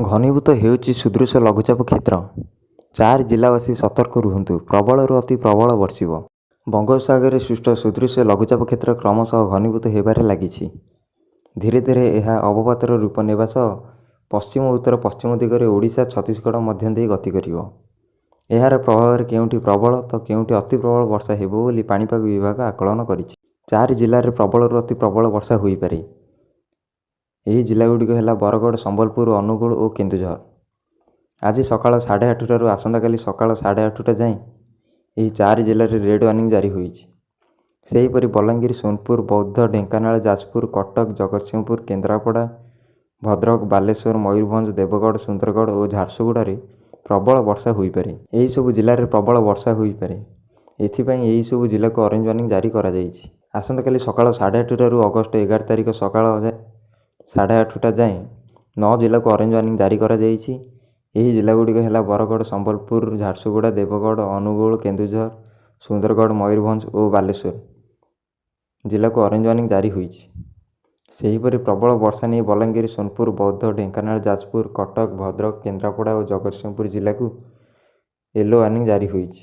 ଘନୀଭୂତ ହେଉଛି ସୁଦୃଶ୍ୟ ଲଘୁଚାପ କ୍ଷେତ୍ର। ଚାରି ଜିଲ୍ଲାବାସୀ ସତର୍କ ରୁହନ୍ତୁ, ପ୍ରବଳରୁ ଅତି ପ୍ରବଳ ବର୍ଷିବ। ବଙ୍ଗୋପସାଗରରେ ସୃଷ୍ଟ ସୁଦୃଶ୍ୟ ଲଘୁଚାପ କ୍ଷେତ୍ର କ୍ରମଶଃ ଘନୀଭୂତ ହେବାରେ ଲାଗିଛି। ଧୀରେ ଧୀରେ ଏହା ଅବପାତର ରୂପ ନେବା ସହ ପଶ୍ଚିମ ଉତ୍ତର ପଶ୍ଚିମ ଦିଗରେ ଓଡ଼ିଶା ଛତିଶଗଡ଼ ମଧ୍ୟ ଦେଇ ଗତି କରିବ। ଏହାର ପ୍ରଭାବରେ କେଉଁଠି ପ୍ରବଳ ତ କେଉଁଠି ଅତି ପ୍ରବଳ ବର୍ଷା ହେବ ବୋଲି ପାଣିପାଗ ବିଭାଗ ଆକଳନ କରିଛି। ଚାରି ଜିଲ୍ଲାରେ ପ୍ରବଳରୁ ଅତି ପ୍ରବଳ ବର୍ଷା ହୋଇପାରେ। ଏହି ଜିଲ୍ଲାଗୁଡ଼ିକ ହେଲା ବରଗଡ଼, ସମ୍ବଲପୁର, ଅନୁଗୁଳ ଓ କେନ୍ଦୁଝର। ଆଜି ସକାଳ 8:30ରୁ ଆସନ୍ତାକାଲି ସକାଳ 8:30 ଯାଏଁ ଏହି ଚାରି ଜିଲ୍ଲାରେ ରେଡ୍ ୱାର୍ଣ୍ଣିଂ ଜାରି ହୋଇଛି। ସେହିପରି ବଲାଙ୍ଗୀର, ସୋନପୁର, ବୌଦ୍ଧ, ଢେଙ୍କାନାଳ, ଯାଜପୁର, କଟକ, ଜଗତସିଂହପୁର, କେନ୍ଦ୍ରାପଡ଼ା, ଭଦ୍ରକ, ବାଲେଶ୍ୱର, ମୟୂରଭଞ୍ଜ, ଦେବଗଡ଼, ସୁନ୍ଦରଗଡ଼ ଓ ଝାରସୁଗୁଡ଼ାରେ ପ୍ରବଳ ବର୍ଷା ହୋଇପାରେ। ଏହିସବୁ ଜିଲ୍ଲାରେ ପ୍ରବଳ ବର୍ଷା ହୋଇପାରେ। ଏଥିପାଇଁ ଏହିସବୁ ଜିଲ୍ଲାକୁ ଅରେଞ୍ଜ ୱାର୍ଣ୍ଣିଂ ଜାରି କରାଯାଇଛି। ଆସନ୍ତାକାଲି ସକାଳ 8:30ରୁ ଅଗଷ୍ଟ 11 ତାରିଖ ସକାଳ 8:30 ଯାଏଁ ନଅ ଜିଲ୍ଲାକୁ ଅରେଞ୍ଜ ୱାର୍ଣ୍ଣିଂ ଜାରି କରାଯାଇଛି। ଏହି ଜିଲ୍ଲାଗୁଡ଼ିକ ହେଲା ବରଗଡ଼, ସମ୍ବଲପୁର, ଝାରସୁଗୁଡ଼ା, ଦେବଗଡ଼, ଅନୁଗୁଳ, କେନ୍ଦୁଝର, ସୁନ୍ଦରଗଡ଼, ମୟୂରଭଞ୍ଜ ଓ ବାଲେଶ୍ୱର ଜିଲ୍ଲାକୁ ଅରେଞ୍ଜ ୱାର୍ଣ୍ଣିଂ ଜାରି ହୋଇଛି। ସେହିପରି ପ୍ରବଳ ବର୍ଷା ନେଇ ବଲାଙ୍ଗୀର, ସୋନପୁର, ବୌଦ୍ଧ, ଢେଙ୍କାନାଳ, ଯାଜପୁର, କଟକ, ଭଦ୍ରକ, କେନ୍ଦ୍ରାପଡ଼ା ଓ ଜଗତସିଂହପୁର ଜିଲ୍ଲାକୁ ୟେଲୋ ୱାର୍ଣ୍ଣିଂ ଜାରି ହୋଇଛି।